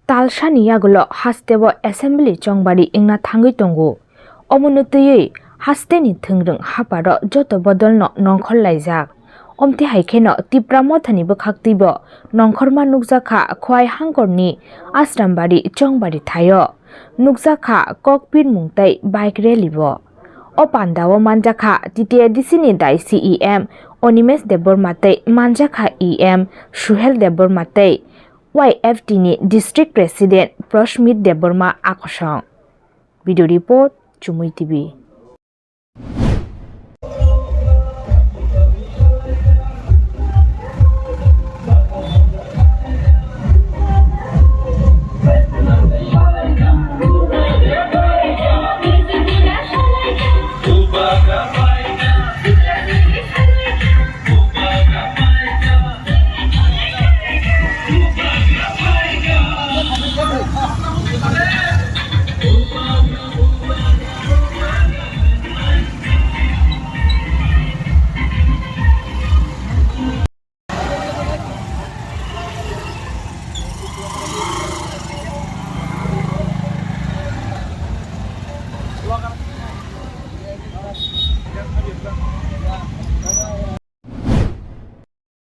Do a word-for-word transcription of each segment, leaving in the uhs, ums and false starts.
Talsani yagulo hasteo assembly chongbari wngna thangwi tongo. Omono twiwi hasteni thwngrwng hapharo joto bodolno nongkhor laijak. Omtwi hai kheno Tipra Mothani bwkhaktwibo nongkhorma nukjakha Khowai Hangkorni Asrambari chongbari thaio. Nukjakha kokpirmung tei bike rally bo. O pandao manjakha T T A D C ni dai C E M Animesh Debbarma tei manjakha E M Suhel Debbarma tei Y F T ni District President Prosmit Debbarma akosong. Video report, Chumui T V.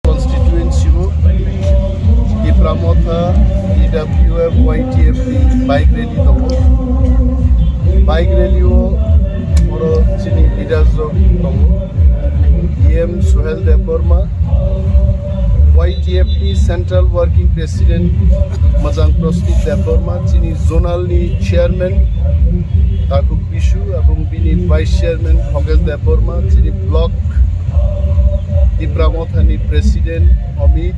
Constituency o Tipra Motha, T W F, Y T F ni bike rally tongo. Bike rally o oro chini leaders rok tongo. E M Suhel Debbarma, Y T F ni Central Working President Majang Prosmit Debbarma, chini zonal ni chairman Takhuk Bisu, abong bini vice chairman Khogesh Debbarma, chini block Tipra Mothani President Amit,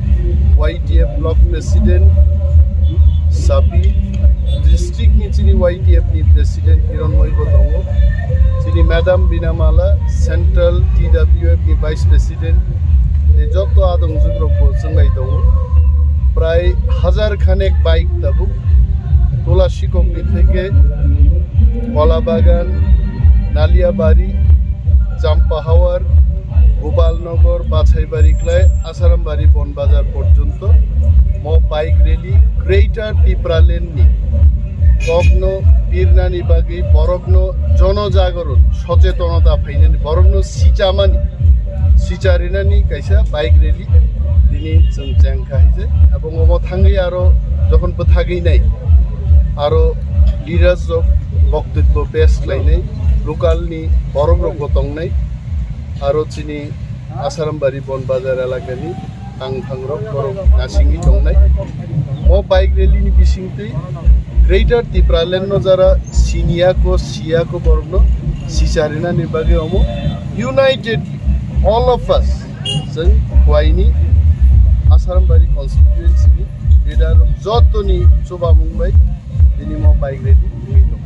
Y T F Block President Sapi, district ni chini Y T F ni President Hironmoy bo tongo, chini Madam Binamala, Central T W F ni Vice President, tei joto adongjwk rok bo chwnglai tongo. Prai hajar khanek bike tabuk Tula Sikok ni theke Kolabagan, Naliabari, Champahawar, Gopalnagar, Bachaibari klai Asarambari Bon Bazar porjonto mo bike rally Greater Tipraland ni kokno pirnani bagwi borokno jono jagaron sochetonota phainani, borokno sichamani, sicharinani kaisa bike rally tini chwng chengkha hai je. Abong obo thangwi aro jokhon bwthagwi nai aro leaders rok boktwibbo pes khlainai, local ni borok rok bo tongnai, aro chini Asarambari Bon Bazar elakani tangthang rok borok nasingwi tongnai. O bike rally ni bisingtwi Greater Tipraland no jara siniya ko siya ko borok no sicharinani bagwi omo united all of us chwng Khowai ni Asarambari constituency ni leader rok jotoni chubamung bai tini mo bike rally wngwi tongo.